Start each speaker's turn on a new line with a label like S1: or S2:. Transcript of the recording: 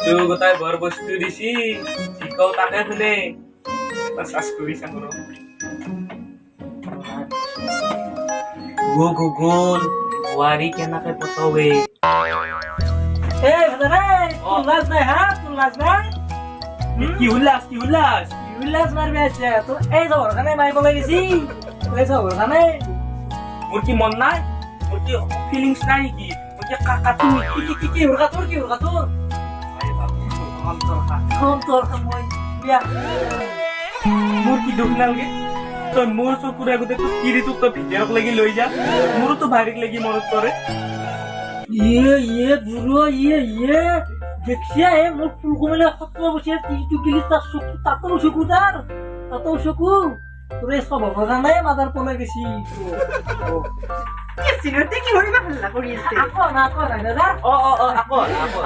S1: এইটো গোটাই বৰ বস্তু দিছি, যি কওঁ তাকে শুনে। এবাৰ চাৰ্চ কৰি চাওঁ ৰ। অ গুগল, বোৱাৰী কেনেকে পতাৱে?
S2: এই ভাতাৰে, তোৰ লাজ নাই হা? তোৰ লাজ নাই?
S1: কি উল্লাস, কি উল্লাস!
S2: কি উল্লাস মাৰবি আছে তোৰ? এই চবৰ কাৰণে মাৰিব লাগিছি, এই চবৰ কাৰণে।
S1: মোৰ কি মন নাই? মোৰ কি ফিলিংছ নাই নেকি? মোৰ কি কাটোন নেকি?
S2: কি কি কি হুৰকা তোৰ? কি হুৰকা তোৰ? তোৰ মই বিয়া।
S1: মোৰ কি দুখ নালাগে? তই মোৰ চকুৰ আগতে তোৰ তিৰিটোক তই ভিতৰক লাগি লৈ যা, মোৰোতো ভাইৰিক লাগি মনত পৰে।
S2: ইয়ে ইয়ে বুঢ়ো, ইয়ে ইয়ে দেখিয়া হে, মোৰ ফুল কমিলে সত্ৰ বছৰীয়া তিৰিটো গেলি, তাৰ চকু তাতো চকু, তাৰ তাতো চকু। তোৰ এই স্বভাৱৰ কাৰণে মাদাৰ পলাই গেছি।
S3: কি চিৰতে কি কৰিব হাল্লা কৰি আছে?
S2: আকৌ না, আকৌ নাই দাদা।
S1: অ অ অ আকৌ আকৌ।